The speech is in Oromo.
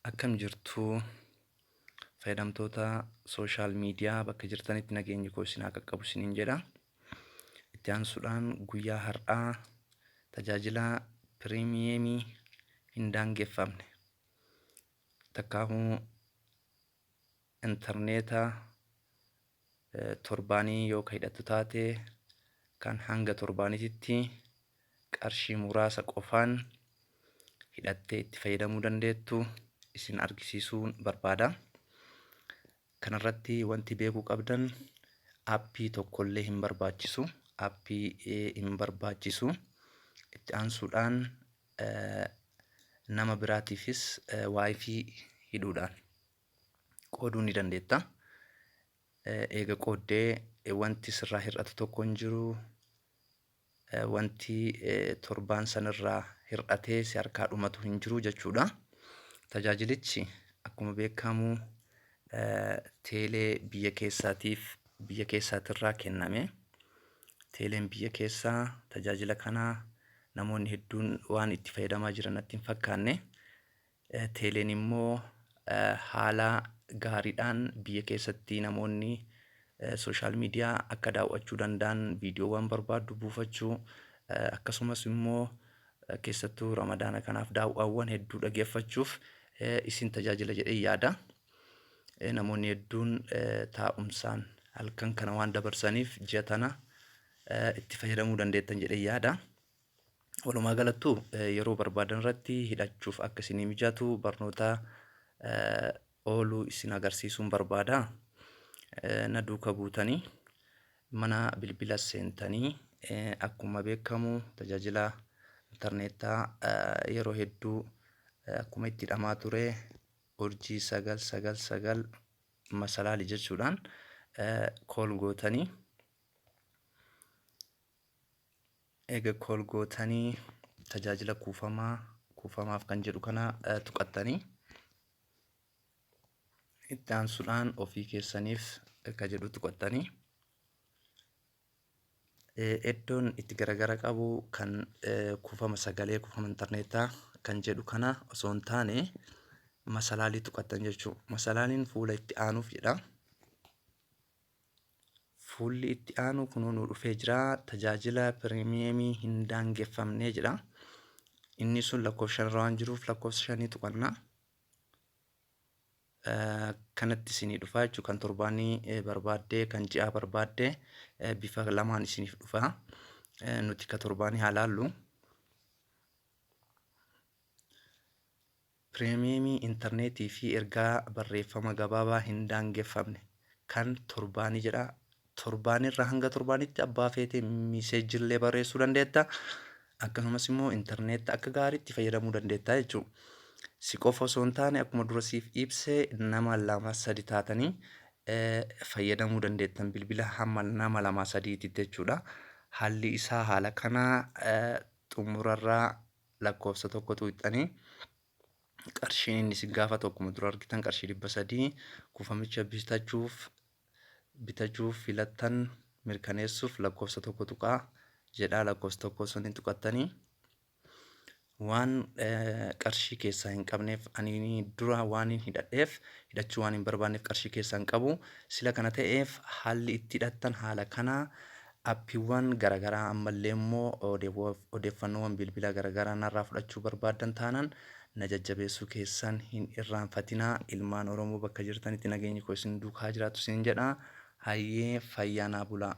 Akkam jirtu fayyadamtoota sooshaal miidiyaa bakka jirtanitti nageenyi koo isin haa qaqqabu isiniin jedha. Itti aansuudhaan guyyaa har'aa tajaajila piriimiyeemii hin daangeffamne takkaahuu intarneeta torbaanii yoo ka hidhattu taate kan hanga torbaaniititti qarshii muraasa qofaan hidhattee itti fayyadamuu dandeettu isin argisiisuun barbaada. Kanarratti wanti beekuu qabdan aappii tokkollee hin barbaachisu. Aappii hin barbaachisu. Itti aansuudhaan nama biraatiifis waayifii hidhuudhaan qooduu ni dandeetta. Eega qooddee wanti sirraa hir'atu tokko hin jiru. Wanti torbaan sanirraa hir'atee si harkaa dhumatu hin jiru jechuudha. Tajaajilichi akkuma beekamu teelee biyya keessaatiif biyya keessaatirraa kenname. Teeleen biyya keessaa tajaajila kana namoonni hedduun waan itti fayyadamaa jiran natti hin fakkaanne. Teeleen immoo haala gaariidhaan biyya keessatti namoonni sooshaal miidiyaa akka daawwachuu danda'an viidiyoowwan barbaaddu buufachuu akkasumas immoo keessattuu ramadaana kanaaf daawwaawwan hedduu dhageeffachuuf isin tajaajila jedhee yaada. Namoonni hedduun taa'umsaan halkan kana waan dabarsaniif ji'a tana itti fayyadamuu dandeettan jedhee yaada. Walumaa galattuu yeroo barbaadan irratti hidhachuuf akka isinii mijatu barnoota ooluu isin agarsiisuun barbaada. Na duuka buutanii mana bilbila seentanii akkuma beekamu tajaajila intarneetaa yeroo hedduu akkuma itti hidhamaa ture urjii 999 masalaali jechuudhaan kool gootanii Eega call gootanii tajaajila kuufamaa kuufamaaf kan jedhu kana tuqattanii itti aansuudhaan ofii keessaniif ka jedhu tuqattanii iddoon itti garagara qabu kan kuufama sagalee kuufama intarneetaa kan jedhu kana osoo hin taane masalaalii tuqattan jechuudha. Masalaaliin fuula itti aanuuf jedha. Fuulli itti aanu kunoo nuu dhufee jira. Tajaajila piriimiyeemii hin daangeffamne jedha. Inni sun lakkoofsa shanirra waan jiruuf lakkoofsa shanii tuqanna. Kanatti isinii dhufa jechuudha. Kan torbaanii barbaaddee kan ji'aa barbaaddee bifa lamaan isiniif dhufa. Nuti ka torbaanii haa laallu. Pireemiyeemii intarneetii fi ergaa barreeffama gabaabaa hin daangeffamne kan torbaanii jedha. Torbaanirra hanga torbaanitti abbaa feete miiseejillee barreessuu dandeetta. Akkasumas immoo intarneetta akka gaariitti fayyadamuu dandeetta jechuudha. Si qofa osoo hin taane akkuma dura siif ibse nama lama sadi taatanii fayyadamuu dandeettan bilbila hamma nama lama sadiititti jechuudha. Haalli isaa haala kanaa xumurarraa lakkoofsa tokko tuqxanii qarshiin inni isin gaafatu akkuma dura argitan qarshii 300 kuufamicha bitachuuf bitachuuf filattan mirkaneessuuf lakkoofsa tokko tuqaa jedhaa lakkoofsa tokko sun hin tuqattanii waan qarshii keessaa hin qabneef ani dura waan hin hidhadheef hidhachuu waan hin barbaanneef qarshii keessaa hin qabu sila kana ta'eef haalli itti hidhattan haala kanaa Appiiwwan garagaraa ammallee immoo odeeffannoowwan bilbilaa garagaraa narraa fudhachuu barbaaddan taanaan na jajjabeessuu keessan hin irraanfatinaa. Ilmaan Oromoo bakka jirtanitti nageenyi koo isin duukaa haa jiraatu isiniin jedha. Hayyee fayyaa naa bulaa.